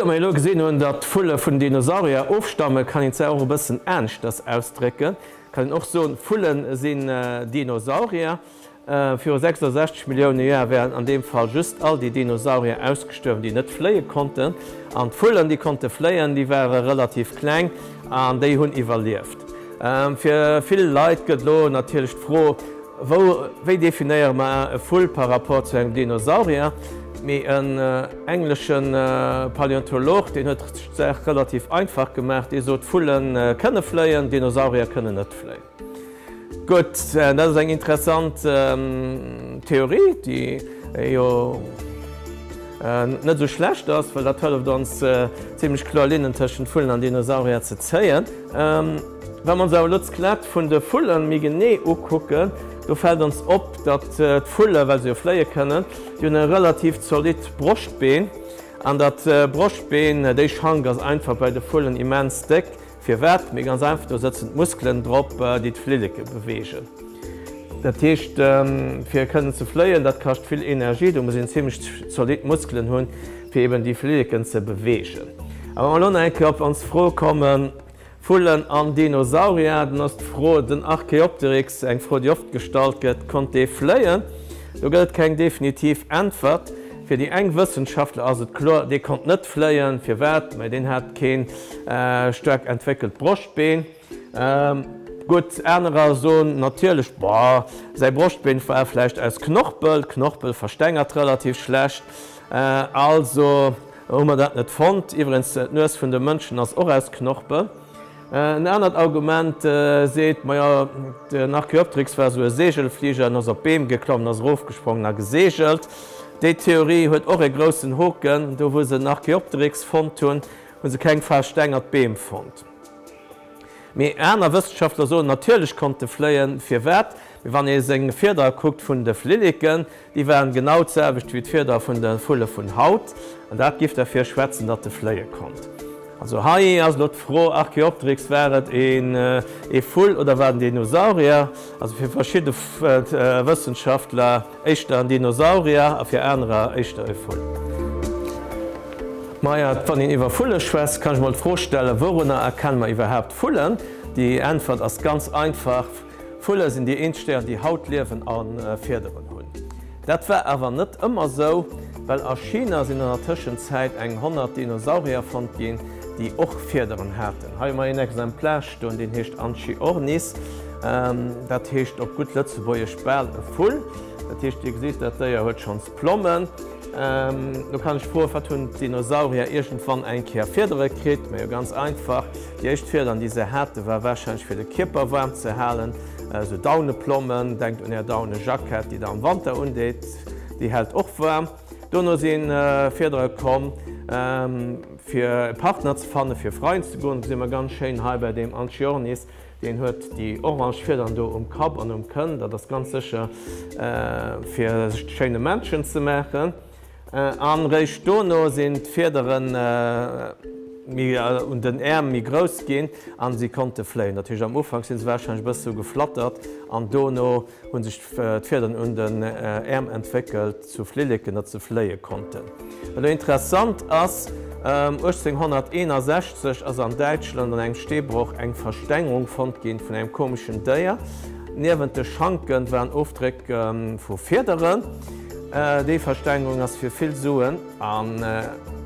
mer elo gesinn hunn, datt Vulle vun Dinosaurier ofstammen, kann een d'Saach och e bëssen aneschters ausdrécken. Kann een och soen, Vulle sinn Dinosaurier. Viru 66 Millioune Joer wären an deem Fall just all déi Dinosaurier ausgestuerwen, déi net fléie konnten. An d'Vullen, déi konnte fléien, déi ware relativ kleng an déi hunn iwwerlieft. Fir vill Leit gëtt elo natierlech d'Fro, Wou, wéi definéiere mer e Vull par rapport zu engem Dinosaurier? Mee en englesche Paläontolog, deen huet d'Saach relativ einfach gemaach, dee sot, Vulle kënne fléien, Dinosaurier kënnen net fléien. Gutt, dat ass eng interessant Theorie, déi jo net esou schlecht ass, well dat hëlleft ons, zimlech kloer Linnen tëschent Vullen an Dinosaurier ze zéien. Wa mer ons awer elo d'Skelett vun de Vulle méi genee ukucken, do fält ons op, datt d'Vulle, well se jo fléie kënnen, déi hunn e relativ zolidd Broschtbeen. An dat Broschtbeen, déi Schank ass einfach bei de Vullen immens déck. Firwat? Mee ganz einfach, do sëtzen d'Muskelen drop, déi d'Flilleke beweegen. Dat heescht, fir kënnen ze fléien, dat kascht vill Energie, do muss een zimmlech zolidd Muskelen hunn, fir eben déi Flilleken ze beweegen. A wa mer elo nach eng Kéier op ons Fro kommen, Vullen an Dinosaurier, dann ass d'Fro, den Archaeopteryx, eng Fro, déi oft gestallt gëtt, konnt dee fléien? Do gëtt et keng definitiv Äntwert. Fir déi eng Wëssenschaftler ass et kloer, dee konnt net fléien. Firwat? Mä deen hat keen staark entwéckelt Broschtbeen. Gutt, anerer soen natierlech, boah, säi Broschtbeen war vläicht aus Knorpel, Knorpel verstengert relativ schlecht, also hu mer dat net fonnt. Iwwregens, d'Nues vun de Mënschen ass och aus Knorpel. En anert Argument seet, majo, den Archaeopteryx war esou e Seegelfliger, en ass op Beem geklommen, ass erofgesprongen a geseegelt. Déi Theorie huet och e groussen Hoken, do wou se den Archaeopteryx fonnt hunn, hu se keng verstengert Beem fonnt. Mee aner Wëssenschaftler soen, natierlech konnt e fléien. Firwat? Mee wann ee seng Fiedere kuckt vun de Flilleken, déi waren genau d'selwecht wéi d'Fiedere vun de Vulle vun haut. An dat giff derfir schwätzen, datt e fléie konnt. Also hei ass elo d'Fro, Archaeopteryx, war et ee Vull oder war et en Dinosaurier? Also fir verschidde Wëssenschaftler Éischter en Dinosaurier a fir anerer éischter e Vull. Maja, wann een iwwer Vulle schwätzt, kann ech mol d'Fro stellen, Wourunner erkenne mer iwwerhaapt Vullen? Déi Äntwert ass ganz einfach, Vulle sinn déi eenzeg Déieren, déi haut liewen a Fiederen hunn. Dat war awer net ëmmer esou, well a China sinn an der Tëschenzäit eng 100 Dinosaurier fonnt ginn, déi och Fiederen haten. Hei hu mer een Exemplar stoen, deen heescht Anchiornis. Dat heescht op gutt Lëtzebuergesch bal e Vull. Dat heescht, Dir gesitt, dat Déier huet schonns Plommen. Lo kann ech froen, Wat hunn d'Dinosaurier iergendwann eng Kéier Fiedere kritt? Majo, ganz einfach, Déi éischt Fiederen, déi se hate war warscheinlech fir de Kierper waarm ze halen, esou Dauneplommen. Denkt un Är Daunejackett, déi Der am Wanter undeet, déi hält och waarm. Dono si Fiedere komm, fir e Partner ze fannen, fir freien ze goen. Dat gesi mer ganz schéin hei bei deem Anchiornis. Deen huet déi orange Fiedern do um Kapp an um Kënn, dat ass ganz sécher fir sech de schéine Männchen ze maachen. An réischt dono sinn d'Fiederen méi un den Äerm méi grouss ginn an si konnte fléien. Dat heescht am Ufank sinn se warscheinlech e bësse sou geflattert an dono hu sech d'Fiederen un den Äerm entwéckelt zu Flilleken, datt se fléie konnten. Wat elo interessant ass, 1861 ass an Däitschland an engem Steebroch eng Verstengerung fonnt ginn vun engem komeschen Déier. Niewent de Schanke waren Ofdréck vu Fiederen. Déi Verstengerung ass fir vill Suen an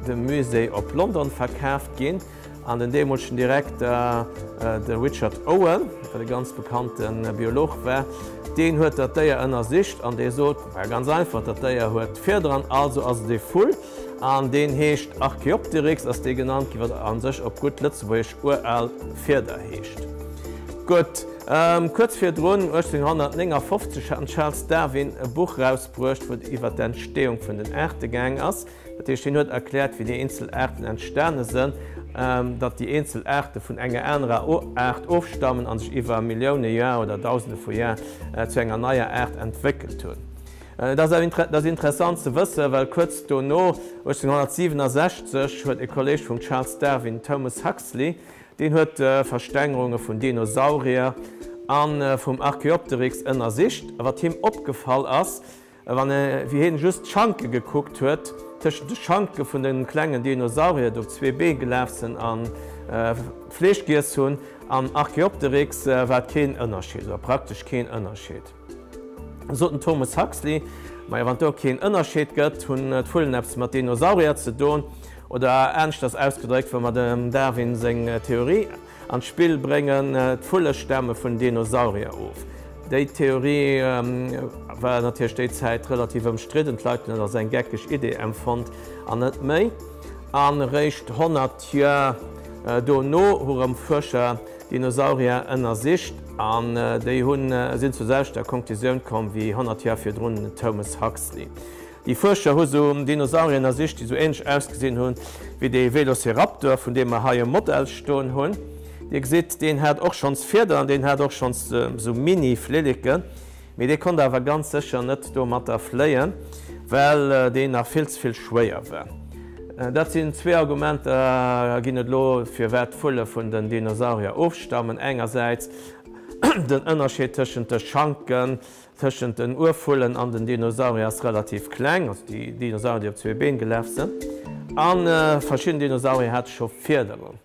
de Musée op London verkaaft ginn. An den deemolegen Direkter, de Richard Owen, wat e ganz bekannte Biolog war, deen huet dat Déier ënnersicht an dee sot, War ganz einfach, dat Déier huet Fiederen, also ass et ee Vull. An deen heescht Archaeopteryx, ass dee genannt ginn, wat a sech op gutt Lëtzebuergesch ural Fieder heescht. Gutt, kuerz virdrun, 1859, hat den Charles Darwin e Buch erausbruecht, wou et iwwer d'Entsteeung vun den Aarte gaang ass. Dat heescht, hien huet erkläert, wéi déi eenzel Aarten entstane sënn, datt déi eenzel Aarte vun enger anerer Aart ofstammen a sech iwwer Millioune Joer oder Dausende vu Joer zu enger neier Aart entwéckelt hunn. Et ass interessant ze wëssen, well kuerz dono, 1867, huet e Kolleeg vum Charles Darwin, Thomas Huxley, deen huet Verstengerunge vun Dinosaurier a vum Archaeopteryx ënnersicht. A wat him opgefall ass, Wann e wéi hien just d'Schanke gekuckt huet. tëschent de Schanke vun de klengen Dinosaurier, déi op zwee Been gelaf sinn a Fleesch giess hunn, an Archaeopteryx war et keen Ënnerscheed oder praktesch keen Ënnerscheed. Sot den Thomas Huxley. Majo, wann et do keen Ënnerscheed gëtt, hunn d'Vullen eppes mat Dinosaurier ze don. Oder aneschters ausgedréckt, wa mer dem Darwin seng Theorie an d'Spill bréngen, D'Vulle stame vun Dinosaurier of. Déi Theorie war natierlech déi Zäit relativ ëmstridden, d'Leit hunn et als eng geckeg Idee empfonnt an net méi. An eréischt 100 Joer dono hu rëm Fuerscher Dinosaurier ënnersicht an déi hunn sinn zur selwechter Konklusioun komm wéi 100 Joer virdrun den Thomas Huxley. Déi Fuerscher hu sou Dinosaurier ënnersicht, déi sou ähnlech ausgesinn hunn wéi dee Velociraptor, vun deem mer hei e Modell stoen hunn. Dir gesitt, deen hat och schonns Fieder an deen hat och schonns sou Mini-Flilleken. Mee dee konnt awer ganz sécher net domatter fléien, well deen nach vill ze vill schwéier war. Dat sinn zwee Argumenter ginn et elo, firwat d'Vulle vun den Dinosaurier ofstammen, engersäits den Ënnerscheed tëschent de Schanken tëschent den Urvullen an den Dinosaurier ass relativ kleng, also déi Dinosaurier, déi op zwee Been gelaf sinn, a verschidden Dinosaurier hate scho Fiederen.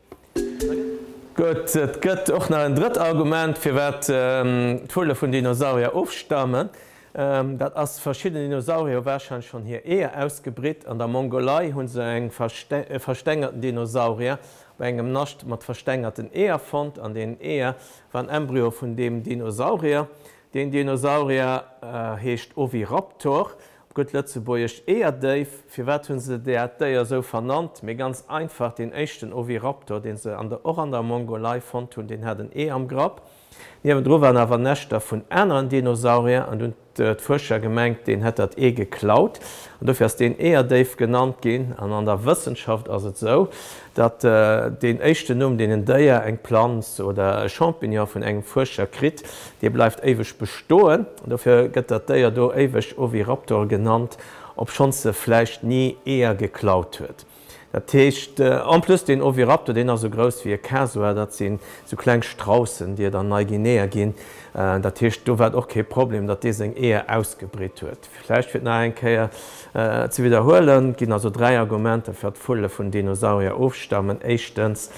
Gutt, et gëtt och nach en drëtt Argument, firwat d'Vulle vun Dinosaurier ofstammen. Dat ass, verschidden Dinosaurier hu warscheinlech schonn hir Eeër ausgebritt. An der Mongolei hu se e verstengerten Dinosaurier bei engem Nascht mat verstengerten Eeër fonnt. An deenen Eeër war en Embryo vun deem Dinosaurier. Deen Dinosaurier heescht Oviraptor, Op gutt Lëtzebuergesch, Eeërdéif. Firwat hu se dat Déier esou vernannt? Mee ganz einfach, deen éischten Oviraptor, dee se an der och an der Mongolei fonnt hunn, deen hat en Ee am Grapp. Niewendru waren awer Näschter vun aneren Dinosaurier an du hunn d'Fuerscher gemengt, deen hätt dat Ee geklaut. An dofir ass deen Eeërdéif genannt ginn. An an der Wëssenschaft ass et esou, datt deen éischten Numm, deen en Déier, eng Planz oder e Champignon vun engem Fuerscher kritt, dee bleift éiweg bestoen. Dofir gëtt dat Déier do éiweg Oviraptor genannt, obschonns se vläicht ni Eeër geklaut huet. Dat heescht, en plus deen Oviraptor, deen ass esou grouss wéi e Kasuar, dat sinn esou kleng Straussen, déi et an Neiguinea ginn. Dat heescht, do war et och kee Problem, datt dee seng Eeër ausgebritt huet. Vläicht fir et nach eng Kéier ze widderhuelen, Et ginn also 3 Argumenter fir d'Vulle vun Dinosaurier ofstammen, Éischtens,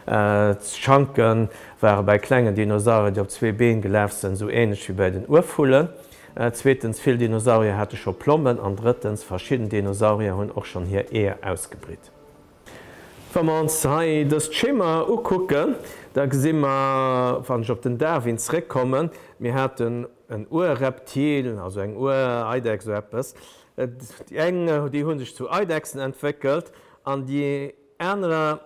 d'Schanke ware bei klengen Dinosaurier, déi op zwee Been gelaf sinn, esou änlech wéi bei den Urvullen. Zweetens, vill Dinosaurier hate scho Plommen. An drëttens, verschidden Dinosaurier hunn och schonn hir Eeër ausgebritt. Wa mer ons hei dëst Schema ukucken, da gesi mer, wann ech op den Darwin zréckkommen, mir haten en Urreptil, also eng Ur-Eidechs, esou eppes. Déi eng, déi hu sech zu Eidechsen entwéckelt an déi anerer,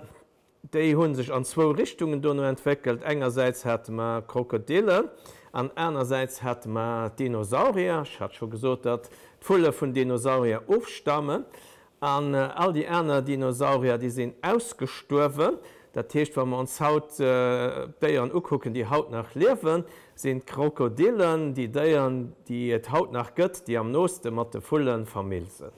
déi hu sech an zwou Richtungen dono entwéckelt. Engersäits hate mer Krokodillen an anersäits hate mer d'Dinosaurier. Ech hat scho gesot, datt d'Vulle vun Dinosaurier ofstammen. An all déi aner Dinosaurier, déi sinn ausgestuerwen. Dat heescht, wa mer ons haut d'Déieren ukucken, déi haut nach liewen, sinn d'Krokodillen déi Déieren, déi et haut nach gëtt, déi am nooste mat de Vulle Famill sinn.